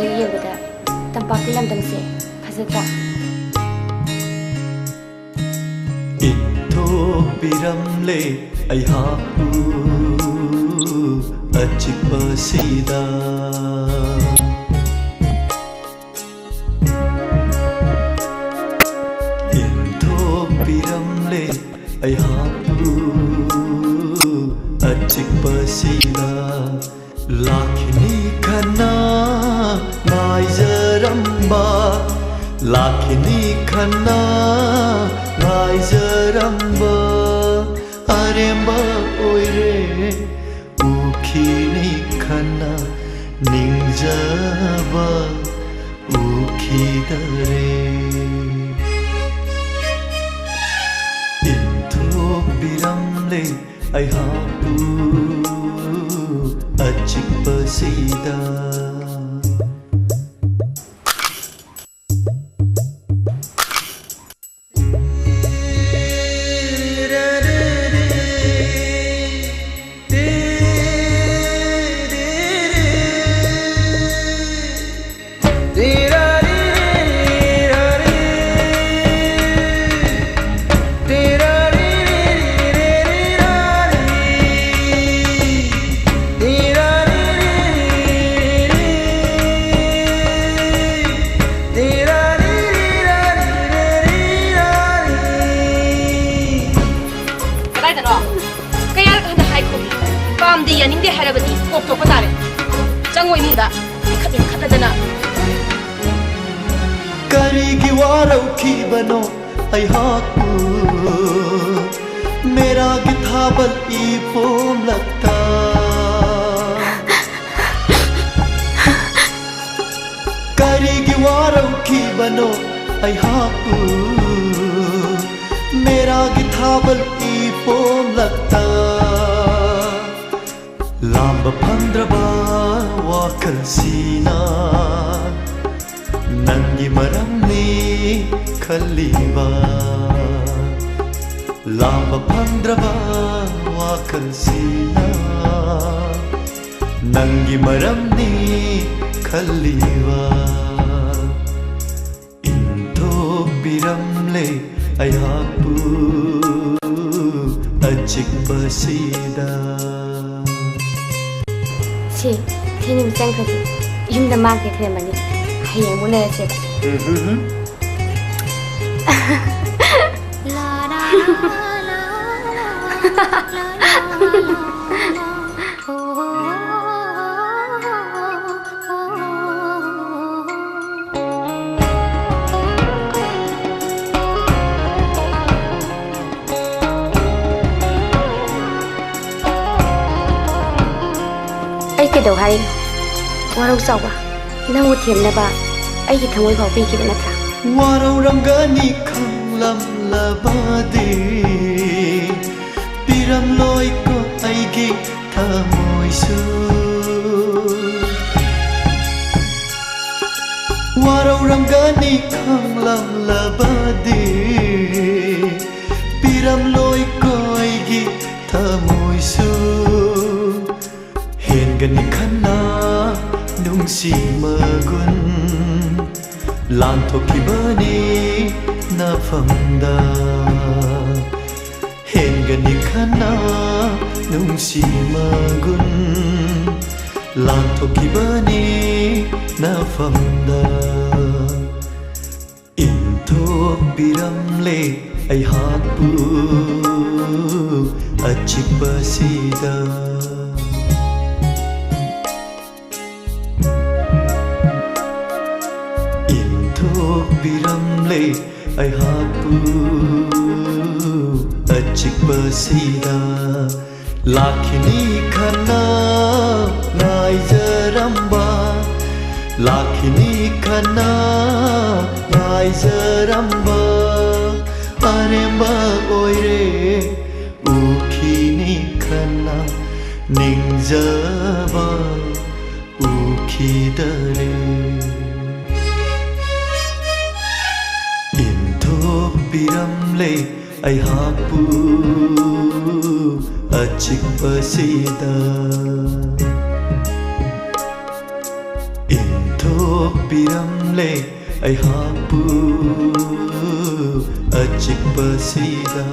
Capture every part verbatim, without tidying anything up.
ꯌꯦꯡꯕꯗ ꯇꯝꯄꯥꯛꯀꯤ ꯂꯝꯗꯝꯁꯦ ꯐꯖꯗ꯭ꯔꯥ? ꯏꯟꯊꯣꯛꯄꯤꯔꯝꯂꯦ ꯑꯩꯍꯥꯛꯄꯨ ꯑꯆꯤꯛꯄꯁꯤꯗ꯫ ꯏꯟꯊꯣꯛꯄꯤꯔꯝꯂꯦ ꯑꯩꯍꯥꯛꯄꯨ ꯑꯆꯤꯛꯄꯁꯤꯗ꯫ ꯂꯥꯛꯈꯤꯅꯤ ꯈꯟꯅ ꯉꯥꯏꯖꯔꯝꯕ, ꯂꯥꯛꯈꯤꯅꯤ ꯈꯟꯅ ꯉꯥꯏꯖꯔꯝꯕ ꯑꯔꯦꯝꯕ ꯑꯣꯏꯔꯦ꯫ ꯎꯈꯤꯅꯤ ꯈꯟꯅ ꯅꯤꯡꯖꯕ ꯎꯈꯤꯗꯔꯦ꯫ ꯏꯟꯊꯣꯛꯄꯤꯔꯝꯂꯦ ꯑꯩꯍꯥꯛꯄꯨ ꯑꯆꯤꯛꯄꯁꯤꯗ꯫ ꯀꯗꯥꯏꯗꯅꯣ? ꯀꯌꯥꯔꯛ ꯍꯟꯅ ꯍꯥꯏꯈꯣ? ꯄꯥꯝꯗꯦ, ꯌꯥꯅꯤꯡꯗꯦ ꯍꯥꯏꯔꯕꯗꯤ ꯀꯣꯛ ꯊꯣꯛꯄ ꯇꯥꯔꯦ꯫ ꯆꯪꯉꯣ ꯏꯃꯨꯡꯗ꯫ ꯏꯈꯠ ꯏꯟꯈꯠꯅꯗꯅ꯫ ꯀꯔꯤꯒꯤ ꯋꯥꯔꯧꯈꯤꯕꯅꯣ ꯑꯩꯍꯥꯛꯄꯨ ꯃꯦꯔꯥꯒꯤ ꯊꯥꯕꯜ ꯏꯄꯣꯝꯂꯛꯇ? ꯀꯔꯤꯒꯤ ꯋꯥꯔꯧꯈꯤꯕꯅꯣ ꯑꯩꯍꯥꯛꯄꯨ ꯃꯦꯔꯥꯒꯤ ꯊꯥꯕꯜ ꯏꯄꯣꯝꯂꯛꯇ? ꯂꯥꯝꯕ ꯐꯪꯗ꯭ꯔꯕ ꯋꯥꯈꯜꯁꯤꯅ ꯅꯪꯒꯤ ꯃꯔꯝꯅꯤ ꯈꯜꯂꯤꯕ꯫ ꯂꯥꯝꯕ ꯐꯪꯗ꯭ꯔꯕ ꯋꯥꯈꯜꯁꯤꯅ ꯅꯪꯒꯤ ꯃꯔꯝꯅꯤ ꯈꯜꯂꯤꯕ ꯏꯟꯊꯣꯛꯄꯤꯔꯝꯂꯦ ꯑꯩꯍꯥꯛꯄꯨ ꯑꯆꯤꯛꯄꯁꯤꯗ꯫ ꯁꯤ ꯊꯦꯡꯅ ꯆꯪꯈ꯭ꯔꯁꯤ꯫ ꯌꯨꯝꯗ ꯃꯥꯡꯈ꯭ꯔꯦ ꯈꯜꯂꯝꯃꯅꯤ꯫ ꯍꯌꯦꯡ ꯑꯃꯨꯛ ꯂꯩꯔꯁꯦꯕ꯫ ꯑꯩ ꯀꯩꯗꯧ ꯍꯥꯏꯔꯤꯅꯣ? ꯋꯥꯔꯧ ꯆꯥꯎꯕ, ꯅꯪꯕꯨ ꯊꯦꯝꯅꯕ ꯑꯩꯒꯤ ꯊꯃꯣꯏ ꯐꯥꯎ ꯄꯤꯈꯤꯕ ꯅꯠꯇ꯭ꯔꯥ? ꯋꯥꯔꯧꯔꯝꯒꯅꯤ ꯈꯪꯂꯝꯂꯕꯗꯤ ꯄꯤꯔꯝꯂꯣꯏꯀꯣ ꯑꯩꯒꯤ ꯊꯃꯣꯏꯁꯨ꯫ ꯋꯥꯔꯧꯔꯝꯒꯅꯤ ꯈꯪꯂꯝꯂꯕꯗꯤ ꯄꯤꯔꯝꯂꯣꯏꯀꯣ ꯑꯩꯒꯤ ꯊꯃꯣꯏꯁꯨ꯫ ꯍꯦꯟꯒꯅꯤ ꯈꯟꯅ ꯅꯨꯡꯁꯤ ꯃꯒꯨꯟ ꯂꯥꯟꯊꯣꯛꯈꯤꯕꯅꯤ ꯅꯐꯝꯗ꯫ ꯍꯦꯟꯒꯅꯤ ꯈꯟꯅ ꯅꯨꯡꯁꯤ ꯃꯒꯨꯟ ꯂꯥꯟꯊꯣꯛꯈꯤꯕꯅꯤ ꯅꯐꯝꯗ꯫ ꯏꯟꯊꯣꯛꯄꯤꯔꯝꯂꯦ ꯑꯩꯍꯥꯛꯄꯨ ꯑꯆꯤꯛꯄꯁꯤꯗ꯫ ꯏꯟꯊꯣꯛꯄꯤꯔꯝꯂꯦ ꯑꯩꯍꯥꯛꯄꯨ ꯑꯆꯤꯛꯄꯁꯤꯗ꯫ ꯂꯥꯛꯈꯤꯅꯤ ꯈꯟꯅ ꯉꯥꯏꯖꯔꯝꯕ, ꯂꯥꯛꯈꯤꯅꯤ ꯈꯟꯅ ꯉꯥꯏꯖꯔꯝꯕ ꯑꯔꯦꯝꯕ ꯑꯣꯏꯔꯦ꯫ ꯎꯈꯤꯅꯤ ꯈꯟꯅ ꯅꯤꯡꯖꯕ ꯎꯈꯤꯗꯔꯦ꯫ ꯏꯟꯊꯣꯛꯄꯤꯔꯝꯂꯦ ꯑꯩꯍꯥꯛꯄꯨ ꯑꯆꯤꯛꯄꯁꯤꯗ꯫ ꯄꯤꯔꯝꯂꯦ ꯑꯩꯍꯥꯛꯄꯨ ꯑꯆꯤꯛꯄꯁꯤꯗ꯫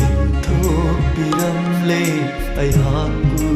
ꯏꯟꯊꯣꯛꯄꯤꯔꯝꯂꯦ ꯑꯩꯍꯥꯛꯄꯨ